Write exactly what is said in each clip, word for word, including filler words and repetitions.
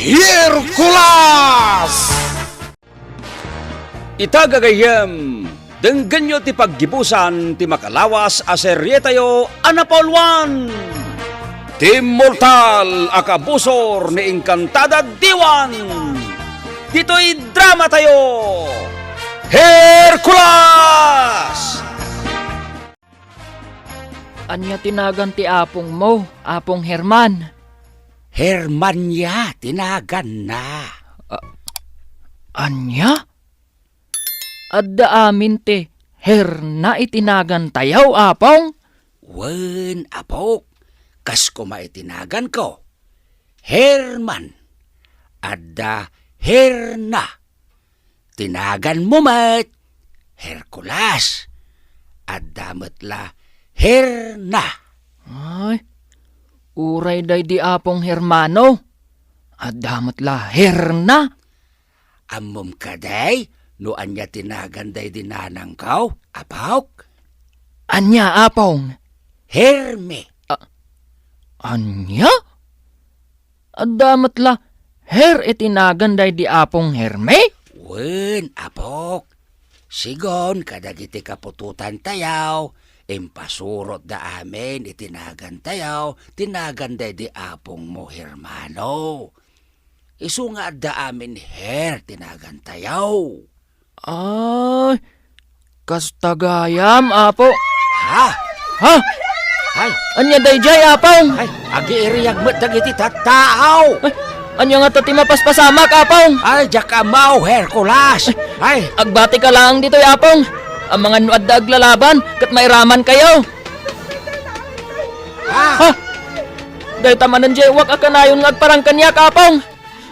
Hercules! Ita gagayyem, denggenyo ti paggibusan ti makalawas a serietayo a napauluan, ti mortal a kabusor ni Encantada Diwan. Ditoy dramatayo, Hercules! Ania ti nagan ti apongmo, Apong Herman? Hermania ti naganna. A-, ania? Adda amin ti Herna iti nagantayo, Apong? Wen, apok. Kas koma iti naganko. Herman. Adda Herna. Ti naganmo met, Hercules. Adda met la Herna. Ay, uray daydi Apong Hermano. Adda met la Herna. Ammom kadi no ania ti nagan daydi nanangko, apok? Ania, Apong? Herme. A-, ania? Adda met la Her iti nagan daydi Apong Herme? Wen, apok. Sigun kadagiti kaputotantayo, impasurotda amin iti nagantayo ti nagan daydi apongmo Hermano. Isu nga adda amin Her ti nagantayo. Ay, kasta gayam, Apo. Ha? Ha? Ay. Ania daydiay, Apong? Ay, agiiriag met dagiti tattao. Ay, ania ngata ti mapaspasamak, Apong? Ay, diak ammo, Hercules. Ay. Agbatika laeng ditoy, Apong. Amangan no adda aglalaban, ket mairamankayo. Ha? Ha? Dayta manen diay uwak a kanayon nga agparang kaniak, Apong.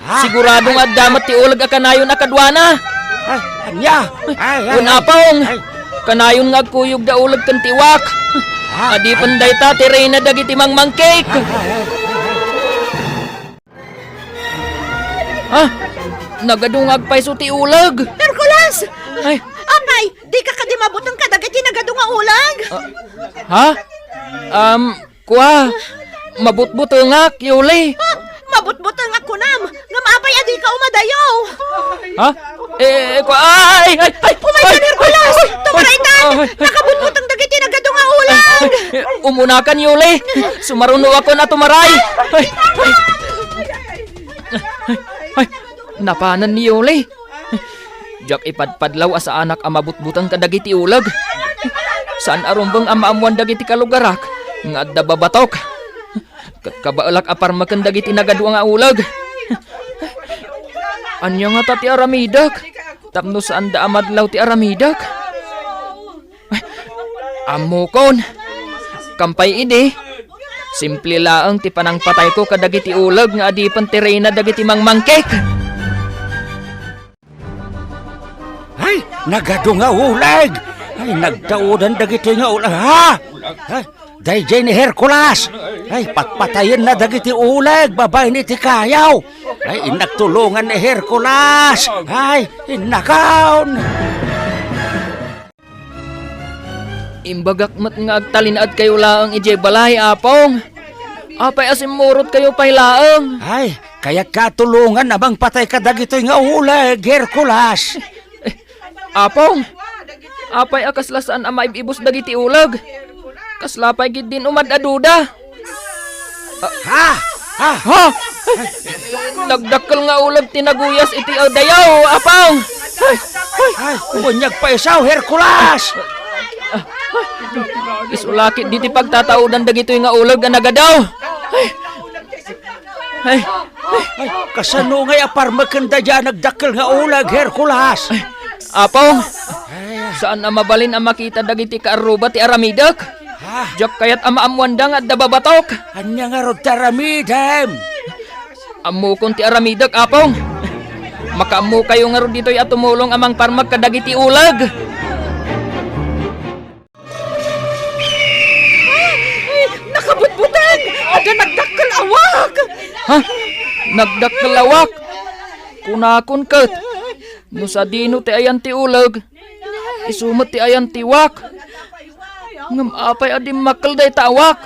Ha? Sigurado nga adda met ti uleg a kanayon a kaduana. Ay, ania? Ay, ay, Wen, ay. Apong. Ay. Kanayon nga agkuyogda uleg ken ti uwak. Ha? Adipen dayta ti reyna dagiti mangmangkik. Ay, ay, ay. Ha? Nagadu nga agpayso ti uleg. Hercules! Ay. Apay, dika kadi mabuteng kadagiti nagadu nga uleg? Ah, ha? Um, Kua, mabutbutengak, Yuli. Ah, mabutbutengak kunam, ngem apay a dika umadayo? Ha? Eh, eh, kua, ay, ay, ay, Umaykan, ay, Hercules! Ay, ay, Tumaraytan! Ay, ay, Nakabutbuteng dagiti nagadu nga uleg! Ay, eh, umunakan, Yuli. Sumarunoakon a tumaray. Ay, ay. Ay, ay. Napanen ni Yuli. Diak ipadpadlaw a saanak a mabutbuteng kadagiti uleg. Saan a rumbeng a maammoan dagiti kalugarak nga adda babatok. Ket kabaelak a parmeken dagiti nagadu nga uleg. Ania ngata ti aramidek tapno saanda a madlaw ti aramidek? Ammokon. Kampay idi, simple laeng ti panangpatayko kadagiti uleg nga adipen ti reyna dagiti mangmangkik. Ay, nagadu nga uleg! Ay, nagdaodan dagiti nga uleg. Ha? Ay, daydiay ni Hercules! Ay, patpatayenna dagiti uleg babaen iti kayo! Ay, innak tulongan ni Hercules! Ay, innakon! Imbagak met nga agtalinaedkayo laeng idiay balay, Apong. Apay a simmurotkayo pay laeng? Ay, kayatka a tulongan a mangpatay kadagitoy nga uleg, Hercules. Eh, Apong, apay a kasla saan a maib-ibus dagiti uleg? Kasla pay ketdin umad-aduda? Ha? Ha? Ha? Nagdakkel nga uleg ti naguyas iti adayo, Apong! Ay, ay, ay, wen, agpayso, Hercules! Isu la ketdi ti pagtataodan dagitoy nga uleg a nagadu. Ay, ay, ay, kasano ngay a parmeken daydiay a nagdakkel nga uleg, Hercules? Apong, saan a mabalin a makita dagiti kaarruba ti aramidek? Ha? Diak kayat a maammoanda nga adda babatok. Ania ngarud ti aramidem? Ammokon ti aramidek, Apong. Makaammokayo ngarud ditoy a tumulong a mangparmek kadagiti uleg. Nakabutbuteng! Adda nagdakkel a uwak! Ha? Nagdakkel a uwak? Kunakon ket, no sadino ti ayan ti uleg, isu met ti ayan ti uwak. Ngem apay a dimmakkel dayta a uwak?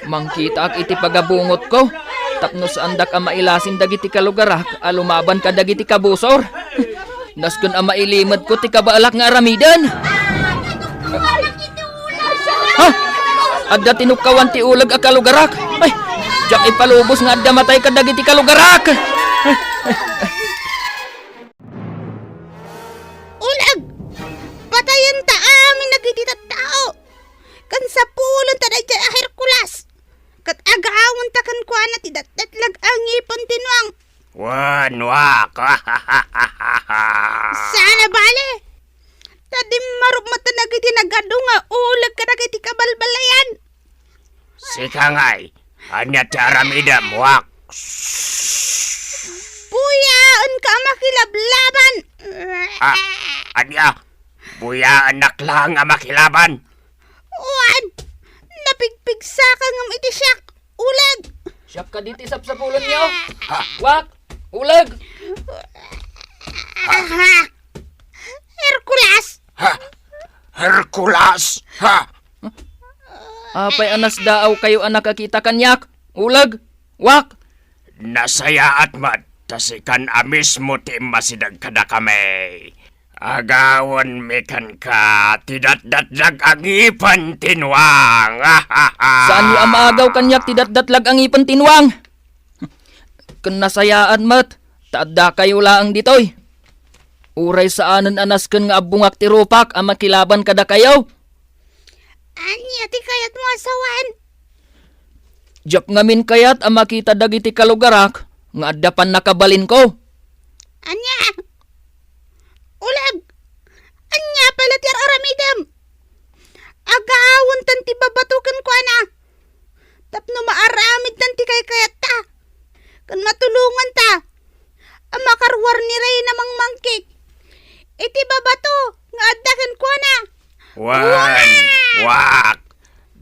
Mangkitaak iti pagabungotko. Tapno saandak a mailasin dagiti kalugarak a lumaban kadagiti kabusor. Nasken a mailimedko ti kabaelak nga aramiden. Ha? Adda tinukkawan ti uleg a kalugarak. Ay, diak ipalubos nga adda matay kadagiti kalugarak. Uleg! Patayenta amin dagiti tattao! Ken sapulenta daydiay a Hercules! Ket agawenta kenkuana ti datdatlag a ngipen ti nuang. Wen, Wak. Saan a bale? Ta dimmarup met dagiti nagadu nga uleg kadagiti kabalbalian. Sika ngay, ania ti aramidem, Wak? Buyaenka a makilablaban. Ah, ania? Buyaennak laeng a makilaban? Wen, napigpigsaka ngem iti siak, uleg. Siak kadi ti sapsapulenyo? Ha? Wak, uleg. Aha. Hercules! Ha? Hercules! Ha? Apay a nasdaawkayo a nakakita kaniak? Uleg! Wak! Nasayaat met ta sikan a mismo ti immasideg kadakami. Agawenmi kenka ti datdatlag a ngipen ti nuang. Saanyo a maagaw kaniak ti datdatlag a ngipen ti nuang? Ken nasayaat met ta addakayo laeng ditoy. Uray saanen a nasken nga abbungak ti rupak a makilaban kadakayo. Ania ti kayatmo a sawen? Diak ngamin kayat a makita dagiti kalugarak nga adda pannakabalinko. Ania? Uleg! Ania pay la ti ar-aramidem? Agaawenta ti babato kenkuana tapno maaramidna ti kaykayatta ken matulonganta a makaruar ni Reyna Mangmangkit iti babato nga adda kenkuana. Wen, Wak,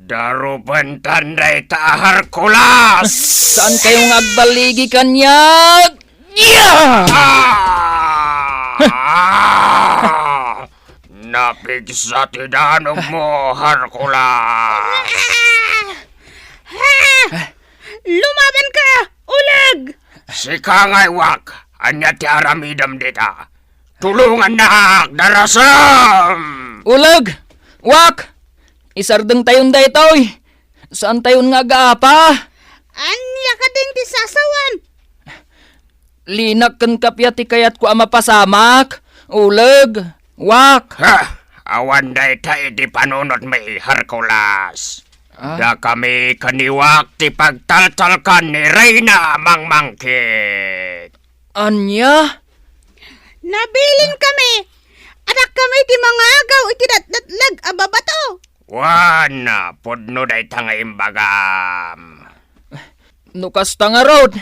darupentan dayta a Hercules! Saankayo nga agballigi kaniak? Yeah! Ah! Napigsa ti danogmo, Hercules! Lumabanka, uleg! Sika ngay, Wak, ania ti aramidem dita? Tulongannak, darasem! Uleg! Wak! Isardengtayon daytoy! Saantayon nga agaapa? Ania kadin ti sasawen? Linak ken kappia ti kayatko a mapasamak, uleg, Wak. Ha! Awan dayta iti panunotmi, Hercules. Ah? Dakami ken ni Wak ti pagtaltalkan ni Reyna Mangmangkit. Ania? Nabilinkami a dakami ti mangagaw iti datdatlag a babato. Wen, pudno dayta nga imbagam. No kasta ngarud,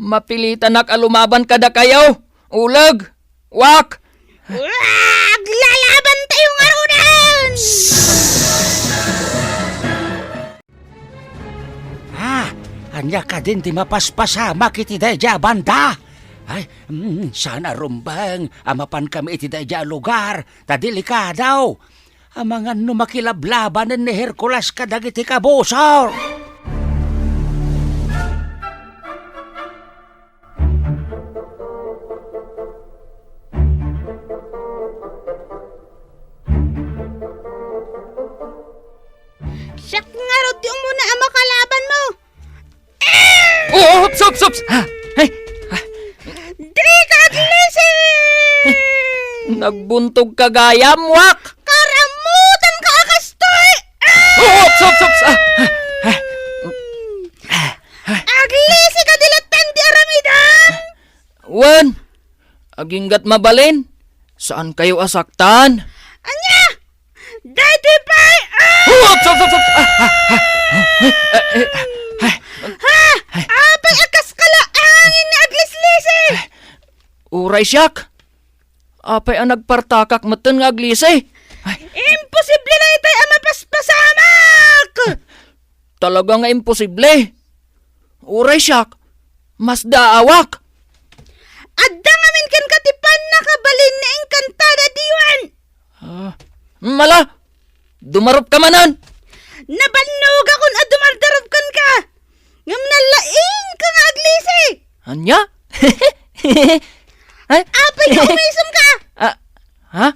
mapilitanak a lumaban kadakayo, uleg, Wak! Uleg! Lalabantayo ngaruden! Ah, ania kadin ti mapaspasamak iti daydiay a banda? Ay, mm, saan a rumbeng a mapankami iti daydiay a lugar, ta delikado. Amangan no makilablabanen ni Hercules kadagiti kabusor. Siak ngarud ti umuna a makalabanmo. Oh, ups, ups, ups! Ah, ay, ah. Dika aglisi! Nagbuntogka gayam, Wak! Karamutanka a kastoy! Ah! Oh, ups, ups, ups! Ah, ah, ah. Aglisi ka, dilattan di aramidem! Wen, aginggat mabalin. Saankayo a saktan. Ania? Daytoy pay! Ah! Oh, ups, ups, ups, ups! Ah, ah, ah. Eh, eh, ah. Ha? Apay a kaskala angin nga aglislisi? Uray siak. Apay a nagpartakak metten nga aglisi? Ay. Imposible daytoy a mapaspasamak! Talaga nga imposible. Uray siak, masdaawak. Adda ngamin kenka ti pannakabalin nga enkantada diwan. Ah, mala, dumarup ka manen. Nabannogakon a dumardarup kenka. Ngem nalaingka nga aglisi! Ania? Ay? Apay nga umisumka? Ah, ha?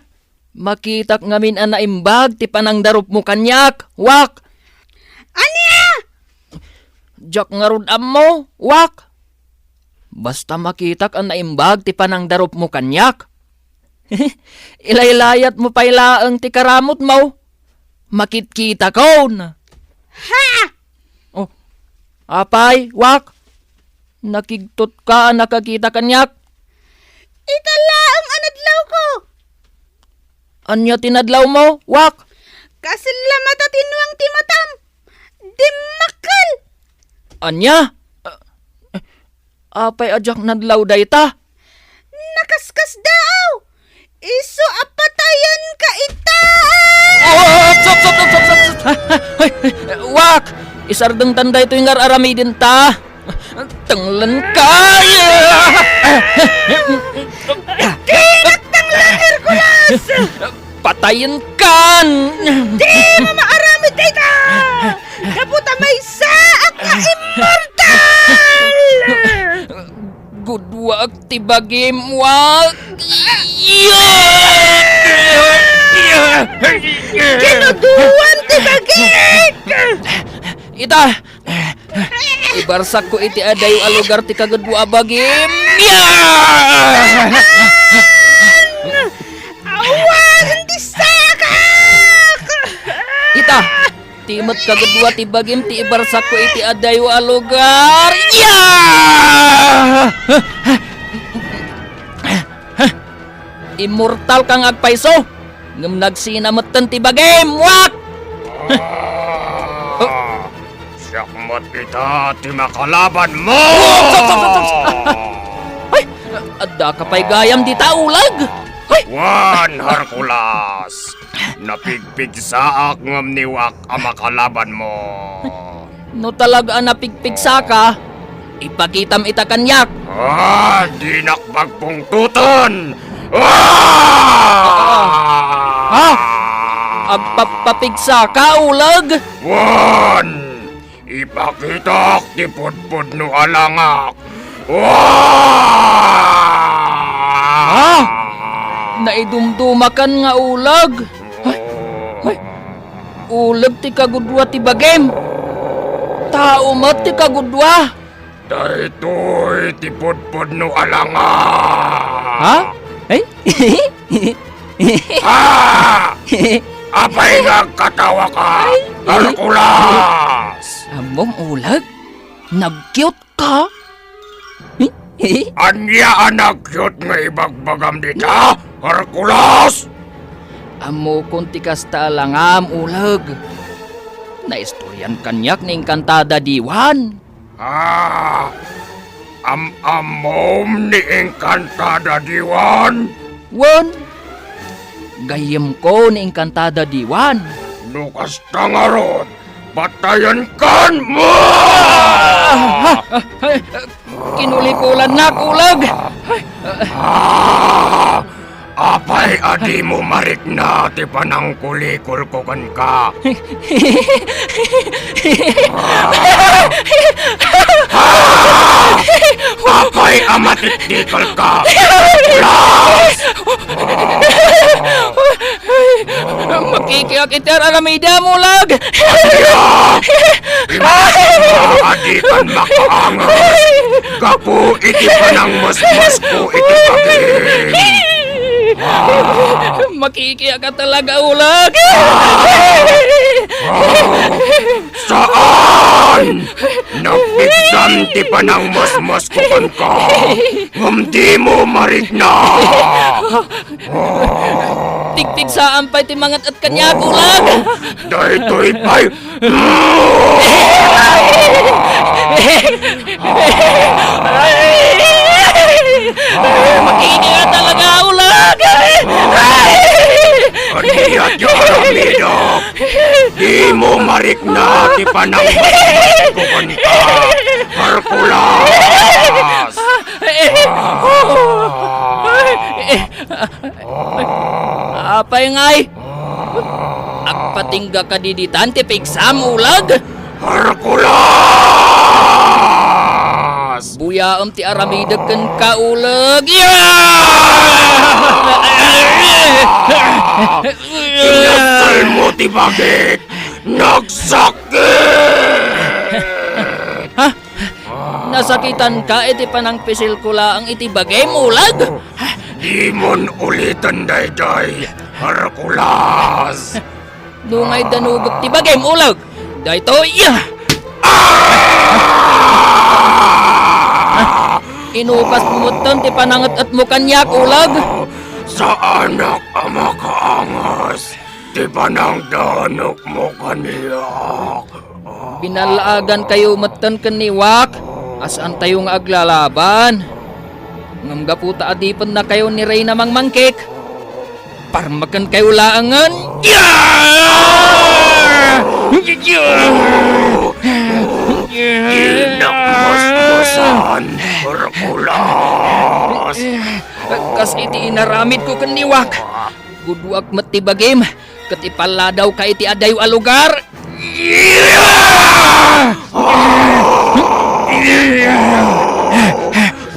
Makitak ngamin a naimbag ti panangdarupmo kaniak, Wak! Ania? Diak ngarud ammo, Wak! Basta makitak a naimbag ti panangdarupmo kaniak. Ilaylayatmo pay laeng ti karamutmo. Makitkitakon. Ha? Oh, apay, Wak? Nakigtotka a nakakita kaniak? Ita laeng a nadlawko. Ania ti nadlawmo, Wak? Kasla mata ti nuang ti matam. Dimmakkel. Ania? Apay a diak nadlaw dayta? Nakaskasdaaw! Isu a patayenka ita! Oh, sup, sup, sup, sup, sup, sup. Ay, ay, Wak! Isardengtan daytoy nga ar-aramidenta. Tenglenka! Dinak tenglen, Hercules! Patayenkan! Dimo maaramid dayta! Gapu ta maysaak nga immortal! Gudwaak ti bagim, Wak! Ginuduam ti bagik! Ita, ibarsakko iti adayo a lugar ti kagudua a bagim. Ya! Awan ti sakak! Ita, ti met kagudua ti bagim ti ibarsakko iti adayo a lugar. Ya! Immortal ka nga agpayso, ngem nagsina metten ti bagim, Wak! Ah, siak met ita ti makalabanmo! Oh, stop, stop, stop, stop! Ay, addaka pay gayam dita, uleg! Ay! Wen, Hercules, napigpigsaak ngem ni Wak a makalabanmo. No talaga a napigpigsaka, ipakitam ita kaniak. Ah, dinak pagbungtoten! Ah! Ah! Agpappapigsaka, uleg! Wen, ipakitak ti pudpudno a langak. Ah! Ah! Naidumdumakan nga uleg. Ay! Ay! Uleg ti kagudua ti bagim. Tao met ti kagudua. Daytoy ti pudpudno a langak. Ha? Ay? Ha? Apay nga agkatawaka, ay, ay. Hercules? Ammom, uleg? Nag-cute ka? Ania a nag-cute nga ibagbagam dita, Hercules? Ammokon ti kasta a langam, uleg. Naistoryan kaniak ni Encantada Diwan. Ah, am-ammom ni Encantada Diwan? Wen, gayyemko ni Encantada Diwan. No kasta ngarud, patayenkan! Ah! Ah! Ah! Ay! Kinulikulannak, uleg! Ah! Apay a dimo marikna ti panangkulikolko kenka? Ah! Ah! Apay a matiktikelka? Las! Makikiak iti ar-aramidem, uleg! Ania? Immawat nga adikan makaangas gapu iti panangmusmusko iti bagim. Ah! Makikiak ka talaga, uleg! Ah! Ah! Saan! Napigsam ti panangmusmusko kenka, ngem dimo marikna! Tigtigsaan pay ti manget-et kaniak, uleg! Daytoy pay! Makikita talaga, uleg! Ania ti aramidek? Dimo marikna ti panangmusmusko kenka, Hercules! Apay ngay? Agpatingga kadi ditan ti pigsam, uleg? Hercules! Yaam ti aramidek kenka, uleg. Ya! Pinassalmo ti bagik! Nagsakit! Ha? Nasakitanka iti panangpisilko laeng iti bagim, uleg? Dimon uliten daydiay, Hercules! Nungay danugek ti bagim, uleg. Daytoy, iya! Ah! Inupasmo metten ti pananget-etmo kaniak, uleg. Saanak a makaangas ti panangdanekmo kaniak. Binallaagankayo metten ken ni Wak a saantayo nga aglalaban. Ngem gapu ta adipennakayo ni Reyna Mangmangkik, parmekenkayo laengen. Kinakmasmasan, Hercules! Kas iti inaramidko ken ni Wak, guduak met ti bagim, ket ipalladawka iti adayo a lugar.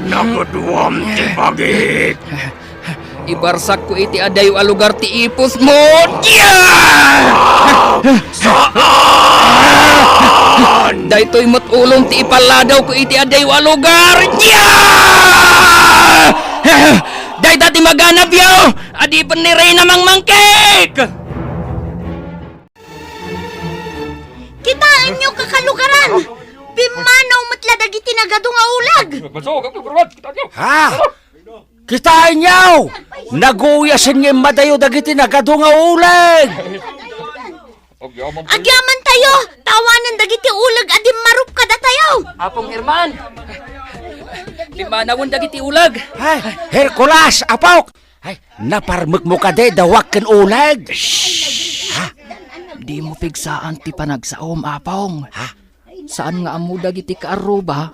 Nakaduam ti bagik. Ibarsakko iti adayo a lugar ti ipusmo. Saan? Daytoy met ulom ti ipalladawko iti adayo a lugar. Dayta ti maganabyo! Adipen ni Reyna Mangmangkik! Kitaenyo, kakalugaran! Pimmanaw met la dagiti nagadu nga uleg! Ha? Kitaenyo! Naguyasen nga immadayo dagiti nagadu nga uleg! Agyamantayo! Ta awanen dagiti uleg a dimmarup kadatayo! Apong Herman! Pimmanawen dagiti uleg! Ay, Hercules, apok! Ay, naparmekmo kadi da Wak ken uleg? Shh! Ha? Dimo pigsaan ti panagsaom, Apong. Ha? Saan nga ammo dagiti kaarruba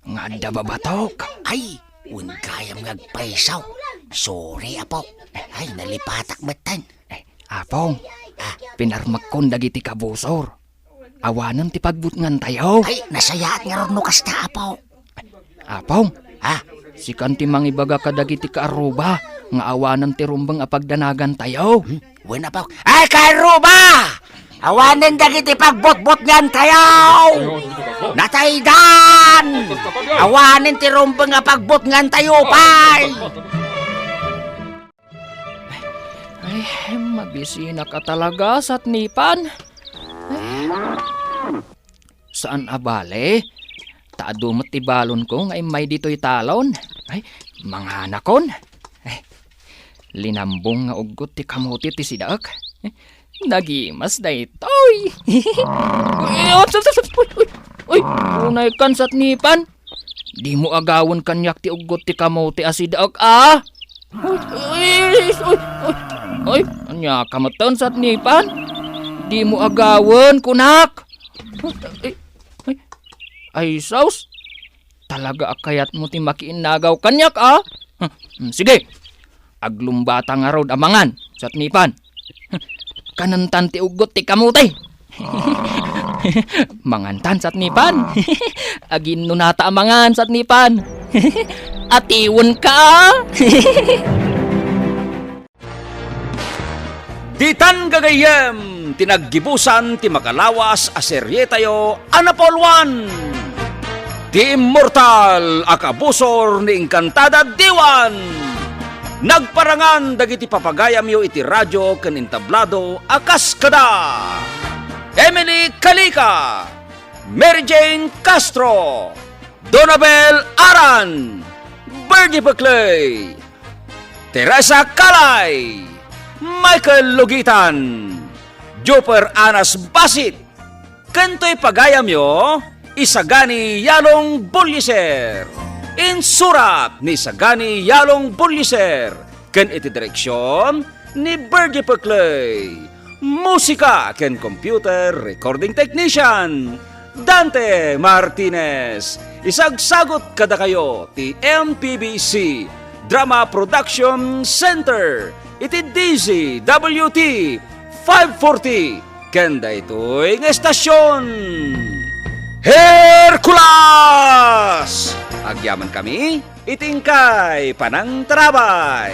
nga adda babatok. Ay, wen gayam nga agpayso. Sorry, Apo. Ay, nalipatak metten. Eh, Apong, ah, pinarmekkon dagiti kabusor. Awanen ti pagbutngantayo. Ay, nasayaat ngarud no kasta, Apo. Apong, ha? Sikan ti mangibaga kadagiti kaarruba nga awanen ti rumbeng a pagdanagantayo. Hmm? Wen, Apo. Ay, kaarruba! Awanen dagiti pagbutbutngantayo! Nataydan! Awanen ti rumbeng a pagbutngantayo pay! Ay, mabisinak a talaga, Satnipan. Saan a bale, ta adu met ti balonko nga immay ditoy talon. Ay, manganakon. Ay, linambong nga uggot ti kamote ti sidaek. Nagimas daytoy. Uy, uy, uy, uy, uy, unay kan, Satnipan. Dimo agawen kaniak ti uggot ti kamote a sidaek, a? Uy, uy, uy, uy, uy, ania ka metten, Satnipan? Dimo agawen, kunak. Ay, ay, ay, sus. Talaga a kayatmo ti makiinnagaw kaniak, a? Hmm, sige. Aglumbata ngarud a mangan, Satnipan. Kanentan ti uggot ti kamote. Mangantan, Satnipan. Aginnunata a mangan, Satnipan. Atiwenka. Ditan gagayyem ti naggibusan ti makalawas a serietayo a napauloan, ti immortal a kabusor ni Encantada Diwan. Nagparangan dagiti papagayamyo iti radio ken entablado a kas kada Emily Calica, Mary Jane Castro, Donabel Aran, Bernie Peclay, Teresa Calay, Michael Logitan, Joper Anas Basit, ken toy pagayamyo, Isagani Yalong Buliser. Insurat ni Isagani Yalong Buliser, ken iti direksion ni Bergie Peclay. Musika ken computer recording technician, Dante Martinez. Isagsagut kadakayo ti M P B C Drama Production Center iti D Z W T five forty ken daytoy nga estasion. Hercules! Agyamankami iti inkay panangtarabay.